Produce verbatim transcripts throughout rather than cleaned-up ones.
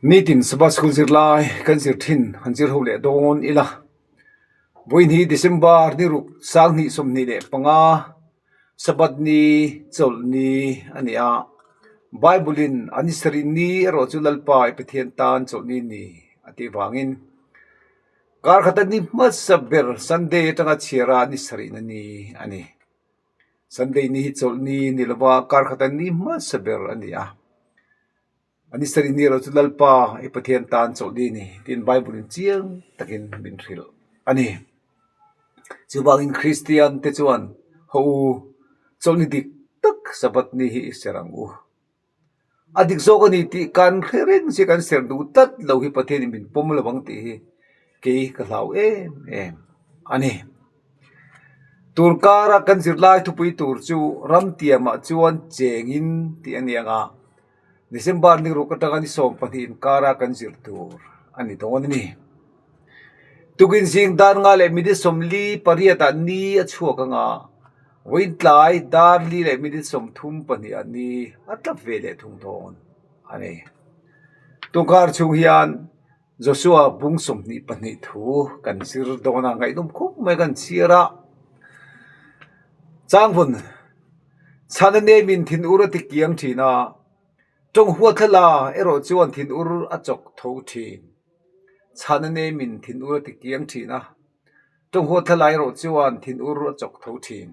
Nitin Sabbath school zirlai kan zir ṭhin, han zir ho leh dawn ila. Vawiin hi December ni ruk, sanghni sawmhni leh panga, Sabbath ni chawlhni a ni a. Bible-in a ni sarih ni erawh chu Lalpa i Pathien tan chawlhni ni a ti vangin, kar khata ni hmasa ber Sunday aṭanga chhiara ni sarihna ni a nih. Sunday ni hi chawlhni ni lova, kar khata ni hmasa ber a ni a. A ni sarih ni erawh chu Lalpa i Pathien tan chawlhni ni tiin Bible-in chiang takin min hril a nih. Chuvangin Kristian te chuan, ho u, chawlhni dik tak Sabbath ni hi i ser ang u. A dik zawk a ni tih kan hre reng si, kan ser duh tlat lo hi Pathienin min pawm lo ang tih hi kei ka hlau em em a ni. Tur kara kan zirlai thupui tur chu ram tiamah chuan chengin tih a ni ang a. December ni ruk aṭanga ni sawm pahnih inkara kan zir tur a ni dawn a ni. Tukin zing dar nga leh minute sawmli pariatah ni a chhuak ang a. Vawiin tlai dar li leh minute sawmthum pahnihah ni a tla ve leh thung dawn a ni. Tunkar chhung hian Joshua bung sawmhnih pahnih thu kan zir dawn a, ngaihnawm khawp mai kan chhiar a. Chang vawn, chhana nemin thinur a ti kiang ṭhin a, ṭawng huat thla la erawh chuan thinur a chawk tho ṭhin. Chhana nemin thinur a ti kiang ṭhin a, ṭawng huat thla la erawh chuan thinur a chawk tho ṭhin.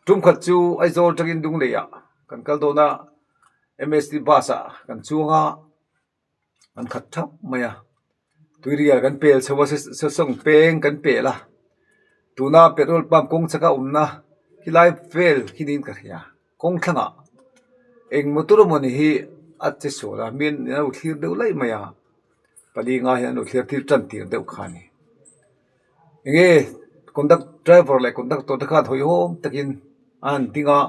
Tum khat chu Aizawl aṭangin Lungleiah kan kal dawn a, M S T bus-ah kan chuang a, kan khat thap mai a. Tuirial kan pel chho a, se-, sesawng peng kan pel a. Tuna petrol pump kawng chaka awmna, khilai vel khi niin ka hria. Kawng thlanga eng motor emaw ni hi a che sual a, min an lo thlir deuh laih mai a. Pali nga hian an lo thlir thlir ṭan tir deuh kha a ni. Enge, conduct-, driver leh conductor te khan hawi hawm takin an ding a,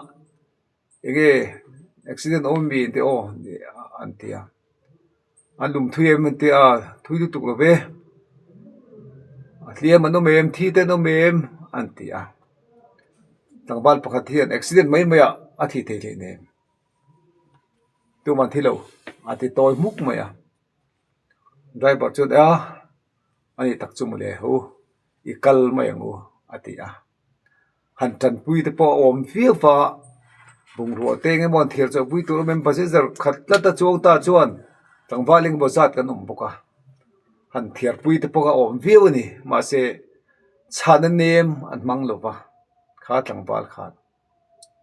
enge, accident awm mi an ti aw, an ti a. An lum thui em an ti a, thui lutuk lo ve. A hliam an awm em, thi te an awm em, an ti a. Tlangval pakhat hian accident mai mai a, a thi thei hlei nem. Tuman thi lo, a ti tawi hmuk mai a. Driver chuan, a, a ni tak chu maw le ho, i kal mai ang u, a ti a. Han ṭanpui te pawh a awm viau va, bungrua te eng emaw han thiar chawhpui tur awm em, passenger khat tlat a chuang ta chuan tlangval eng emaw zat kan awm bawk a. Han thiarpui te pawh a awm viau a ni, mahse, chhana nem an hmang lo va, kha tlangval khan.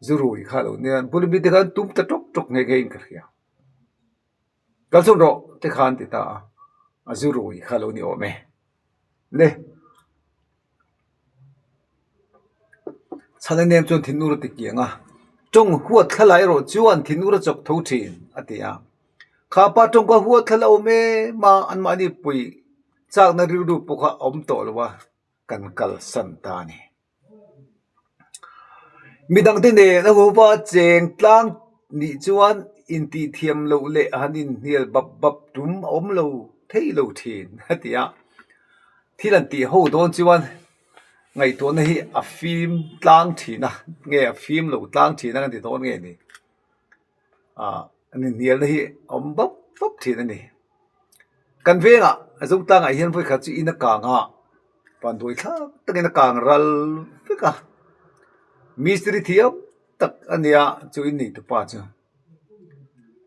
Zu rui kha lo nia, bul mi te khan tum ta ṭawk ṭawk nghe nghe in ka hria. Kal chhun rawh, te khan ti ta a. A zu rui kha lo ni awm e. Le. Chhana nem chuan thinur a ti kiang a. Ṭawng huat thla la erawh chuan thinur a chawk tho ṭhin, a ti a. Kha pa ṭawng kha huat thla la awm em a, anmahni pui chakna rilru pawh kha awm tawh lo a, kan kalsan ta a ni. Midangte nen a huva cheng tlang nih chuan intih thiam loh leh han inhnial bap bap tum a awm lo thei lo ṭhin, a ti a. Thil an tih ho dawn chuan ngaihtuahna hi a fim tlang ṭhin a, nge a fim lo tlang ṭhin a kan ti dawn nge ni? A, an inhnialna hi a awm bap bap ṭhin a ni. Kan vengah, a zung tlangah hian vawi khat chu in a kang a, vanduai thlak takin a kang ral vek a. Mistiri thiam tak a nia, chu in neitupa chu.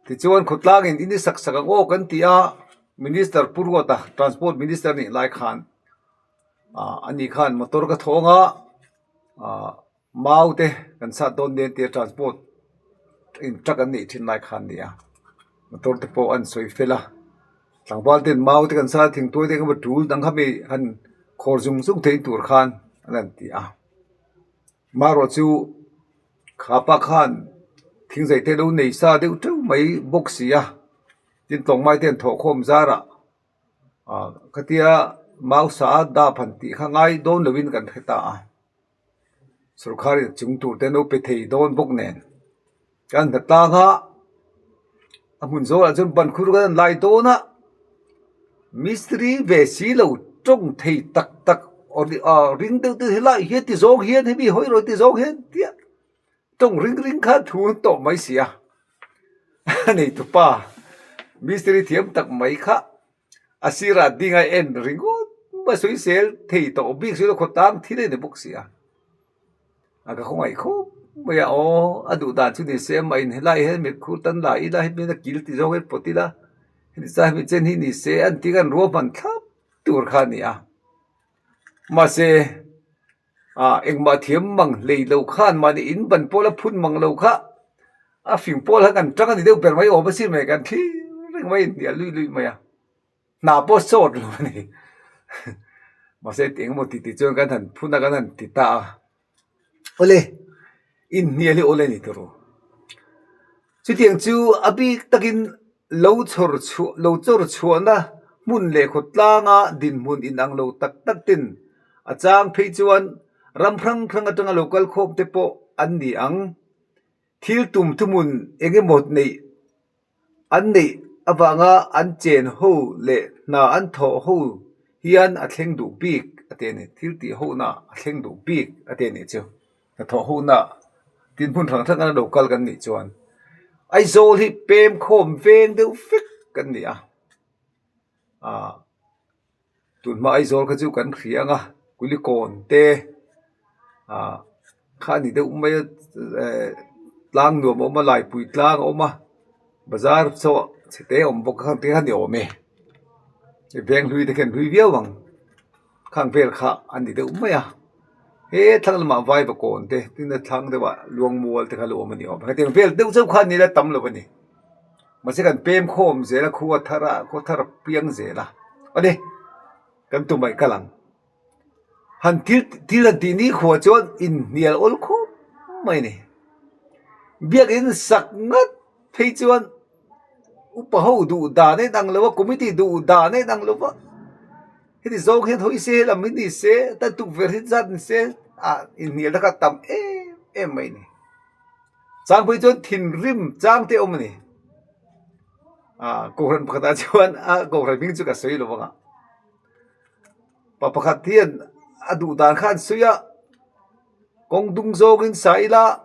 Tichuan khawtlangin in ni sak sak ang aw kan ti a, Minister Pu Ruata, Transport Minister nih lai khan, a, ani khan motor ka thawng a, a, mau te kan sat dawn nen tia, transport in truck an neih ṭhin lai khan nia. Motor te pawh an sawi fel a. Tlangval ten mau te kan sat, thingtuai te kan va tul dang kha mi han khawr zung zung thei tur khan an, an ti a. Marawh chu kha pa khan thingzai te lo nei sa deuh teuh mai bawk si a. Tin tlawng mai ten thawh khawm zara, a, ka tia, mau sa a dap han tih kha ngai dawn lovin kan hre ta a. Sorkarin chung tur te an lo pe thei dawn bawk nen. Kan hna tlang a, a hmun zawlah chuan ban khur kan lai dawn a. Mistiri ve si lo, ṭawng thei tak tak, a, a, ring deuh deuh, helai hian ti zawng hian, hemi hawi rawh ti zawng hian tia. Ṭawng ring ring khan thu an tawh mai si a. A neitupa, Mistiri thiam tak mai kha. A sira dinga en ringawt, ma sui sel thei tawh bik sui lo khawtlang thil a ni bawk si a. A ka khawngaih khawp mai a, aw, a duh dan chu ni se, ma in helai he mi khur tan la ila, he mi na kil ti zawng he pawt ila, he ni sa he mi chen hi ni se, an ti kan ruahman thlap tur kha ni a. Mahse, a, engmah thiam mang hlei lo khan, mani in ban pawl a phun mang lo kha, a fing pawl ha kan tang a ni deuh ber mai awm a si mai kan thlir reng mai, inhnial lui lui mai a. Hna pawh sawt lo a ni. Mahse, engmaw ti ti chuan kan han phun a, kan han ti ta a. Awle, inhnial hi awle ni tur. Chutiang chu a bik takin lo chhawr chhuah, lo chawr chhuahna hmun leh khawtlanga dinhmun inang lo tak tak ten a chang phei chuan ram hrang hrang atanga lo kal khawm te pawh an ni ang. Thil tum thuhmun eng emaw neih an neih avanga an chen ho leh hna an thawh ho hian a thleng duh bik a ti a ni. Thil tih hona a thleng duh bik a ti a ni chu. Hna thawh hona tin hmun hrang hrang an lo kal kan nih chuan Aizawl hi pem khawm veng deuh vek kan ni a. A, tun hma Aizawl kha chu kan hria ang a, Kulikawn te, a, kha ni deuh mai a, eh, tlang nuam a awm a, Laipui tlang a awm a, bazar saw chhete awm bawk a, khang te kha ni awm e. Veng hlui te khan hlui viau ang. Khang vel kha an ni deuh mai a. He thlang lamah Vaivakawn te, tin a thlang deuhah Luangmual te kha lo awm a ni awm. Hetiang vel deuh chauh kha an ni la tam lo a ni. Mahse kan pem khawm zel a, khuathara, khuathara piang zel a. A ni, kan tumai kal ang. Han thil, thil han tih ni khua chuan inhnial awl khawp mai ni. Biak in sak ngat phei chuan upa ho duh dan a inang lo a, committee duh dan a inang lo a. Heti zawng hian hawi se, he lam hi ni se, tan tukverh hi zat ni se, a, inhnial te kha tam em em mai ni. Chang phei chuan thinrim chang te awm a ni. A, kohhran pakhatah chuan, a, kohhran hming chu ka sawi lo vang a. Pa pakhat hian a duh dan khan sawi a, kawng dung zawngin sa ila,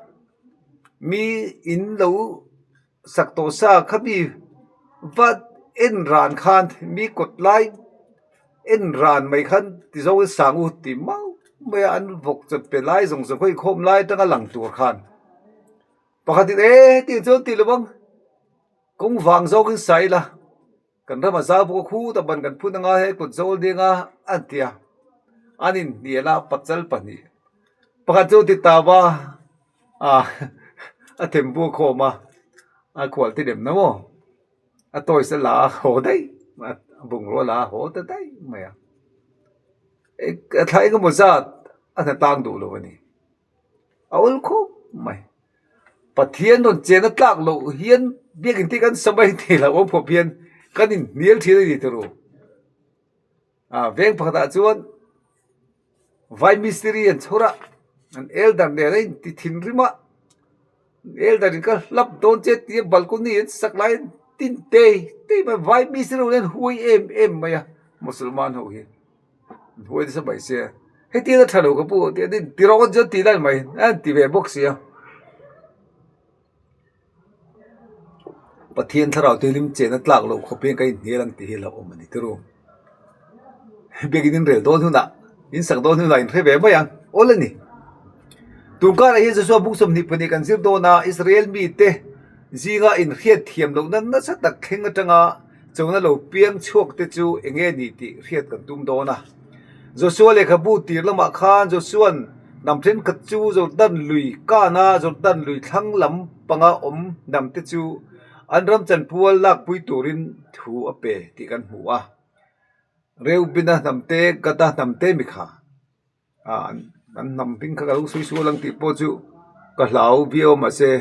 mi in lo sak tawh sa kha mi vat en ran khan, mi kawt lai en ran mai khan ti zawngin sang u ti mau mai a, an vawk chawt pe lai zawng zawng khawi khawm lai atanga lang tur khan. Pakhatin, "E, ti chuan ti lo vang, kawng vang zawngin sa ila, kan rama zau bawk a, khu ta ban kan phun anga, he kut zo dinga," an ti a. An inhnial a, pachal pahnih. Pakhat chu ti ta va, a, a thembu khawm a, a khual ti dem na maw? A toys a la a haw daih, a bungraw la a haw ta daih mai a. E, a thlai ka maw zat, a hna tang duh lo a ni. A awl khawp mai. Pathian rawn chenna tlak loh hian biak in te kan sa mai ti lo awm khawp hian kan inhnial ṭhin a ni tiraw. A, veng pakhatah chuan vai mistiri an chhawr a, an elder nen a inti thinrim a, elder in ka hlap dawn che tia balcony an sak lai an tin tei tei mai, vai mistiri ho hian huai em em mai a, Musulman ho hi. Huai nasa mai se. Hetiang a ṭha lo ka pu, ti, ti, ti rawh, chuan ti lai mai, an ti ve bawk si a. Pathian thlarau te lim chenna tlak loh khawp hian ka inhnial ang ti hi lo awm a ni tiraw. Biak in in rel dawn hunah, in sak dawn hunah in hre ve mai ang. Awl a ni. Tun karah hian Joshua bung sawmhnih pahnih kan zir dawn a, Israel mite zinga inhriatthiam lohna nasa tak thleng atanga chona lo piang chhuak te chu eng nge ni tih hriat kan tum dawn a. Joshua lehkhabu tir lamah khan Joshuan hnam ṭhenkhat chu Jordan lui kan a, Jordan lui thlang lam panga awm hnam te chu an ram chanpual lakpui turin thu a pe tih kan hmu a. Reubena hnam te, Gada hnam te mi kha. A, an, an hnam hming kha ka lo sawi sual ang tih pawh chu ka hlau viau, mahse,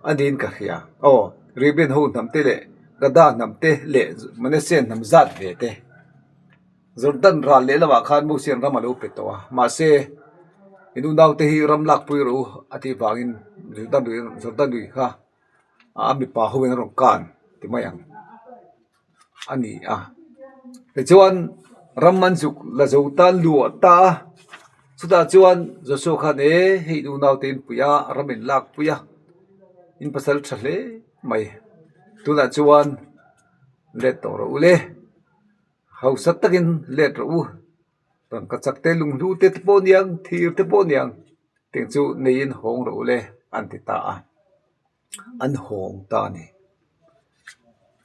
a niin ka hria. Aw, Reuben ho hnam te leh Gada hnam te leh Manasseh hnam zat ve te. Jordan ral leh lamah khan Mosian ram a lo pe tawh a. Mahse, in unau te hi ram lakpui rawh u a tih vangin Jordan lui, Jordan lui kha a, a mipa hoin a rawn kan ti mai ang a ni a. Tichuan ram an zuk la zo ta, luah ta a. Chutah chuan Joshua khan, "E, hei, in unaute inpui a, ram in lakpui a, in pasal ṭha hle mai. Tunah chuan let tawng ro u le. Hausa takin let ro u. Tangka chak te, lunghlu te te pawh ni ang, thir te pawh ni ang. Tieng chu neiin hawng ro u le, an ti ta a. An hawng ta a nih.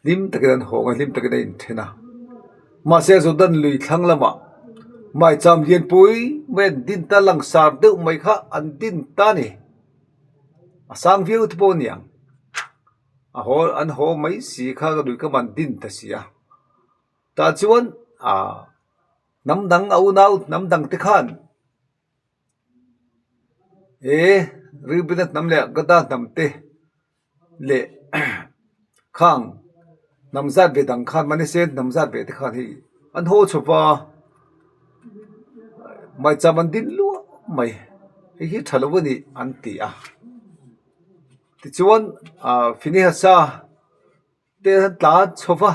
Hlim takin an hawng a, hlim takin a inṭhen a. Mahse, Jordan lui thlang lama maicham lianpui mai an din ta, langsar deuh mai kha an din ta a nih. A sang viau te pawh ni ang. A haw, an haw mai si kha lui kam an din ta si a. Ta chuan, a, hnam dang a unau, hnam dang te khan, e, Reuben hnam leh Gada hnam te leh khang hnam zat ve dang khan, Manasseh hnam zat ve te khan hi an haw chho va, maicham an din luah mai. Hei hi ṭha lo a nih an ti a. Tichuan, a, Phinehasa te an tlan chho va.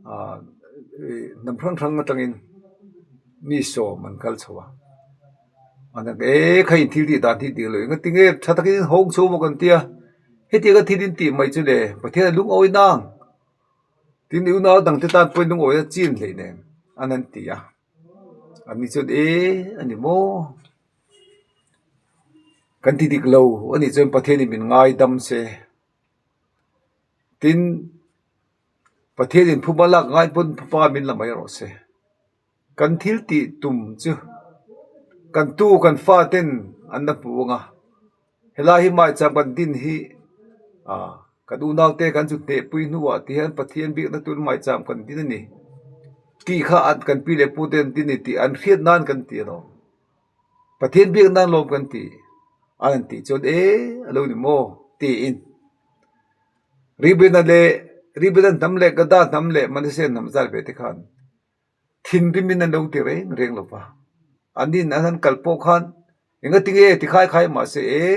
A, e, hnam hrang hrang aṭangin mi sawm an kal chho a. An, e, kha in thil tih dan hi dik lo, engatinge ṭha takin in hawng chho maw kan ti a. Hetianga thil in tih mai chu le, Pathian a lungawi nang. Tin, i unau dang te tan pawhin lungawina chin hlei nen an, an ti a. Anni chuan, e, a ni maw? Kan ti dik lo, a nih chuan Pathianin min ngaidam se. Tin, Pathianin phuma lak ngai pawn phupa min la mai rawh se. Kan thil tih tum chu kan tu kan faten an la hmu ang a. Helai hi maicham kan din hi, a, kan unaute kan chu hnehpui hnuah ti hian Pathian biakna tur maicham kan din a ni tih kha an, kan pi leh pute an din ni tih an hriat nan kan ti a lo. Pathian biak nan lawm kan ti. An, an tih chuan, e, a lo ni maw? Tiin. Reuben-a le, Reuben-a hnam leh, Gada hnam leh, Manasseh hnam zat ve te khan thinrimin an lo ti reng reng lo va. An in an han kal pawh khan, engatinge ti khai khai mah se e.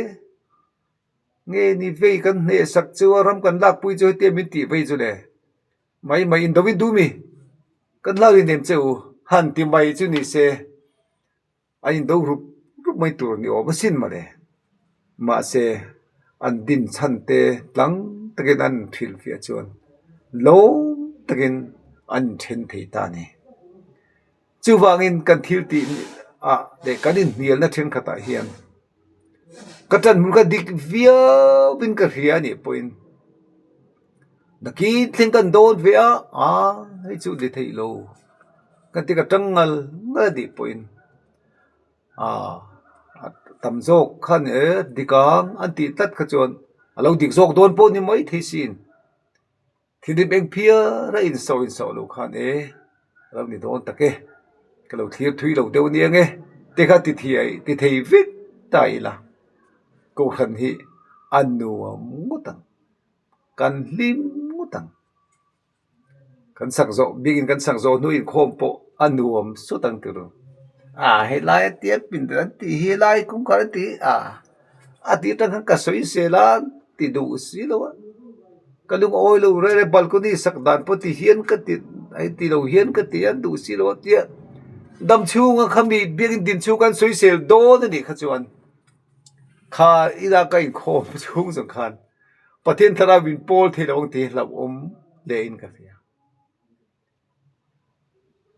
Nge ni vei kan hnehsak chu a, ram kan lakpui chu hetia min tih vei chu le. Mai mai indo in dum i. Kan hlau in dem che u. Han ti mai chu ni se. A indo rup rup mai tur ni awm asin mawle. Mahse, an din chhan te tlang takin an hrilfia chuan lawm takin an ṭhen thei ta ni. Chuvangin kan thil tih ah leh kan inhnialna ṭhenkhatah hian ka ṭanhmun kha dik viauin ka hria a nih pawhin, nakin thleng kan dawn ve a, a, hei chu ni thei lo kan ti ka ṭang ngal ngal a nih pawhin, a, a tam zawk khan, e, dik ang an tih tlat kha chuan a lo dik zawk dawn pawh ni mai thei sin. Thil dim eng phiar a insaw insaw lo khan e, a lo ni dawn tak e, ka lo thlir thui lo deuh ni ang e, te kha ti thei, ti thei vek ta ila. Kohhran hi a nuam ngawt ang, kan hlim ngawt ang. Kan sak zawh, biakin kan sak zawh hnu inkhawm pawh a nuam sawt ang ti ru. A, helai a tia pin an ti, helai kawngkhar a ti a. A ti aṭang khan ka sawisel a, ti duh si lo a. Ka lungawi lo reng reng, balcony sak dan pawh ti hian ka ti, ai ti lo hian ka ti, an duh si lo a tia. Dam chhunga kha mi biakin din chhung kan sawisel dawn a nih kha chuan. Kha ila ka inkhawm chhung zawng khan Pathian Thlarau min pawl thei lo ang ti hlauhawm lein ka hria.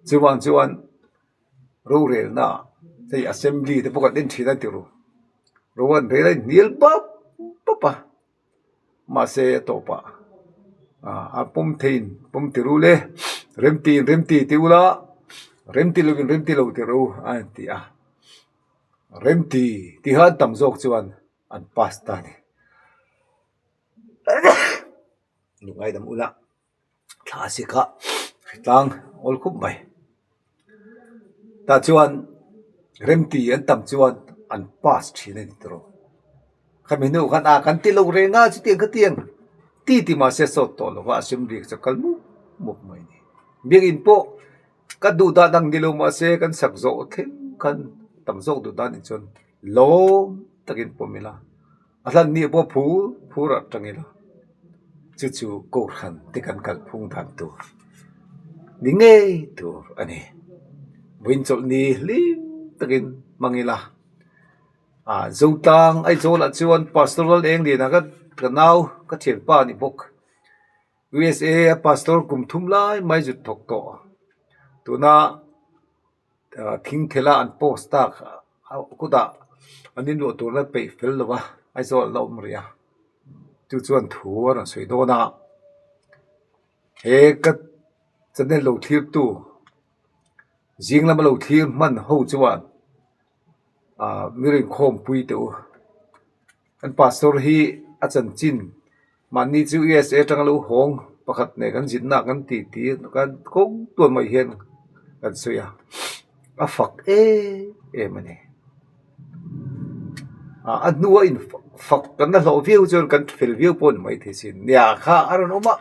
Chuvang chuan rorelna, hei assembly te pawh kan en ṭhin a ti ru. Ro an rel a, inhnial bap bap a. Mahse, a tawpah, a, a pawm theiin pawm ti ru le, remti in remti ti ula, remti lovin remti lo ti ru, a ti a. Remti ti han tam zawk chuan an pass ta ni. Lungngaidam ula. Thla a sik a, hritlang awl khawp mai. Ta chuan remti an tam chuan an pass ṭhin a ni tawh. Khami hnu khan a kan ti lo reng a, chutiang khatiang ti ti mahse sawt tawh lo va, assembly chu kal mup mup mai ni. Biakin pawh ka duh dan ang ni lo mahse, kan sak zawh thleng khan tam zawk duh dan in chuan lawm takin pawm ila. A hlan ni pawh phur phur a tang ila. Chu chu kohhran te kan kalphung dan tur ni ngei tur a ni. Vawiin chawlh ni hlim takin hmang ila. A, Zotlang Aizawlah chuan Pastor Lalenglinah ka, ka nau, ka ṭhianpa a ni bawk. U S A a pastor kum thum lai mai zut thawk tawh. Tuna, ah, thingthela an post tak, ah, kuta an inluah turna peih fel lova, Aizawl la um ria. Chu chuan thu a rawn sawi dawn a. He ka channel lo thlirtu, zing lama lo thlir hman ho chuan, ah, mi rinkhawmpui te u. Kan pastor hi a chanchin, mahni chu U S A aṭang lo hawng, pakhat nen kan zin na kan ti ti, kan kawng tuan mai hian kan sawi a. A fak em em a ni. Ah, a hnua in fak, fak kan la hlawh viau chuan kan fel viau pawh ni mai thei sin. Nia kha a rawn awm a.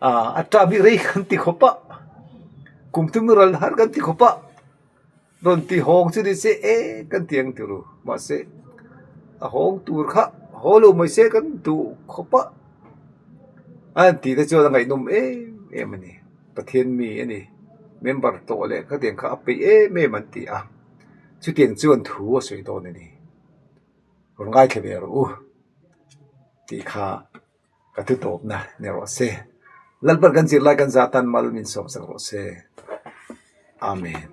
Ah, a ṭam hi rei kan ti khawp a. Kum thum ral har kan ti khawp a. Rawn ti hawng chu ni se e kan ti ang ti ru. Mahse, a hawng tur kha, haw lo mai se kan duh khawp a. An ti te chuan a ngaihnawm em em a ni. Pathian mi a ni. Member tawh leh khatiang kha a peih em em an ti a. Chutiang chuan thu a sawi dawn a ni. Rawn ngaithla ve rawh u. Tih kha ka thu tawpna ni rawh se. Lalpan kan zirlai kan za tan mal min sawm sak rawh se. Amen.